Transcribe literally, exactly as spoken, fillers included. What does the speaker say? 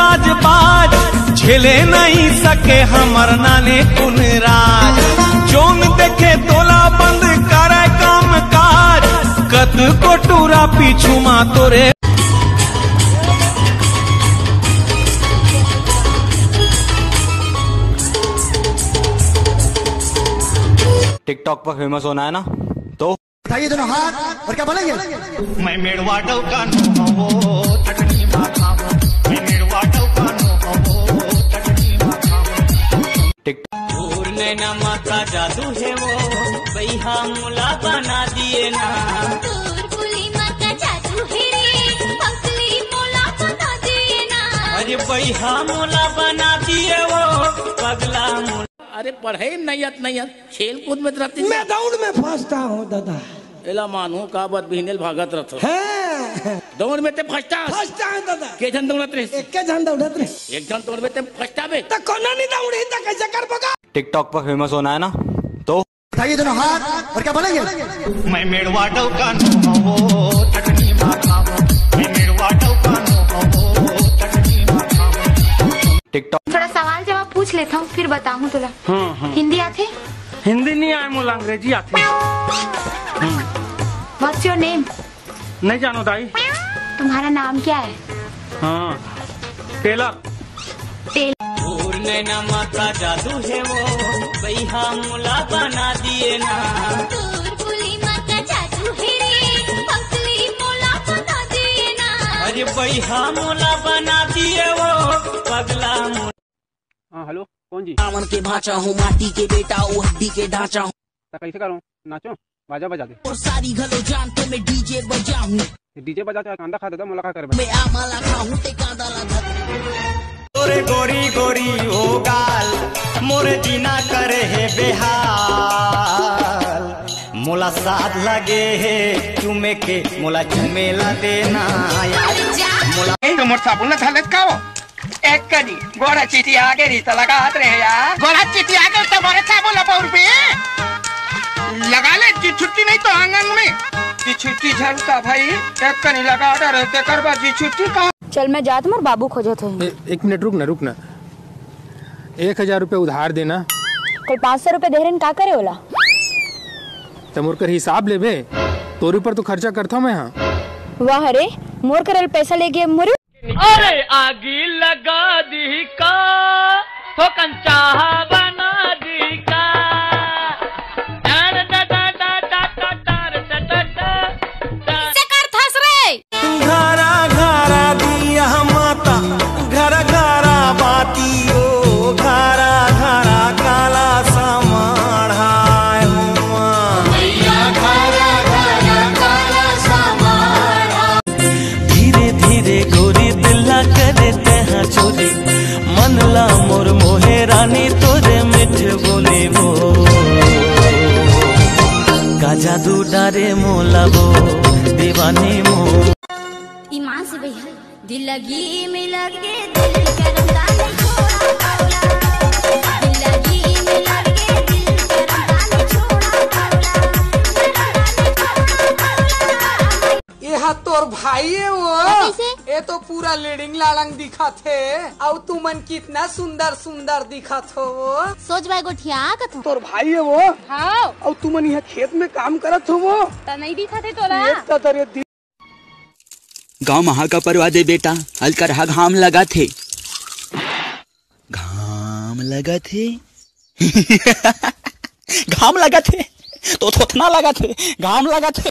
आज बाज झेले नहीं सके हमर नाने कुन राज। जोन देखे तोला बंद करे काम काज, कत को टूरा पीछू मा तोरे। TikTok पर फेमस होना है ना, तो उठाइए दोनों हाथ और क्या बोलेंगे? मैं मेड़वा डौका नो हवो, चटनी माखा हूँ। मैं मेड़वा डौका नो हवो, चटनी माखा हूँ। TikTok। तोर नैना मा का जादू हे वो, बइहा मोला बना दिए ना। तोर बोली मा का जादू हे रे, पगली मोला बना दिए ना। अरे बइहा मोला बना दिए वो, पगला मोला। अरे पढ़े नैयत नैयत, खेल कूद में रहती। मैं दौड़ में फंसता हूँ दादा। एला मानहूँ का बात बिहनेल भागत रहत हो। हाँ। दौड़ में ते फंसता। फंसता है दादा। के झन दौड़त रहे? एक के झन दौड़त रहे। एक झन दौड़ में ते फंसता बे। तो कोनो नहीं दौड़ी तो कैसे कर बगा? TikTok पर फेमस होना है ना, तो उठाइए दोनों हाथ और क्या बोलेंगे? मैं मेड़वा डौका नो हवो, चटनी माखा हूँ। मैं मेड़वा डौका नो हवो, चटनी माखा हूँ। TikTok। थोड़ा सवाल जवाब पूछ लेता हूँ, फिर बताऊँ तुला। हाँ, हाँ। हिंदी आथे? हिंदी नहीं आए मोला, अंग्रेजी आथे। What's your name? नहीं जानो दाई। तुम्हारा नाम क्या है? हाँ, टेलर। टेलर। तोर नैना मा का जादू हे वो, बइहा मोला बना दिए ना। तोर बोली मा का जादू हे रे, पगली मोला बना दिए ना। अरे बइहा मोला बना दिए वो, पगला मोला। हाँ, हेलो, कौन जी? सावन के भांचा हूँ, माटी के बेटा, वो हड्डी के ढांचा हूँ। त कैसे करूँ? नाचो, बाजा बजा दे। और सारी घलो जान के मैं डीजे बजाऊं। डीजे बजा तो कांदा खा देता, मोला का करबे? मैं आमा ला खाऊं ते कांदा ला धर। तोरे गोरी गोरी ओ गाल, मोरे जीना करे हे बेहाल। मोला साध लगे हे चुमे के, मोला चुमे ला देना यार। मोला ए, तो मोर साबुन ला धर लेत का हो? एक कनी गोड़ा चिटिया गे रही त लगात रहे यार। गोड़ा चिटिया गे त मोरे साबुन ला पौर पे लगा ले जी छुट्टी नहीं तो आंगन में। जी छुट्टी झलका भाई, एक कनी लगा डरे, तेकर बाद जी छुट्टी का। चल, मैं जात, मोर बाबू खोजत होही। ए, एक मिनट रुक ना, रुक ना। एक हजार रुपये उधार देना। कल पाँच सौ रुपये दे रहेन, का करे ओला? त मोर कर हिसाब लेबे, तोर ऊपर तो खर्चा करता मैं, हाँ। वाह रे, मोर करल पैसा लेके मोर अरे आगी लगा दी का, थोकन चाहा बना दी का। डर डर डर डर डर डर डर डर डर। से कर थस रे। घरा घरा दिया माता, घर घरा बाती ओ, घरा घरा काला समाढ़ाय हुआ। धीरे धीरे गोरी दिल ला करे तेहा चोरी, मन ला मोर मोहे रानी तोरे मिठ बोली वो। का जादू डारे मोला वो दीवानी मो। ईमान से भैया, दिल लगी में लगे दिल करता नहीं छोड़ा पावला। दिल लगी में लगे दिल करता नहीं छोड़ा पावला। ये हा तोर भाई है वो। कैसे? ये तो पूरा लेडिंग लाड़ंग दिखत हे। अउ तुमन कितना सुंदर सुंदर दिखत हो वो। सोच भाई गोठिया कथो। तोर भाई है वो। हाँ। अउ तुमन यहाँ खेत में काम करत हो वो। त नहीं दिखत हे तोला। ये त तोरे दि- गाँव महा का परवा दे बेटा, हल्का रहा घाम लगा थे। घाम लगा थे। घाम लगा थे। तो थोथना लगा थे। घाम लगा थे।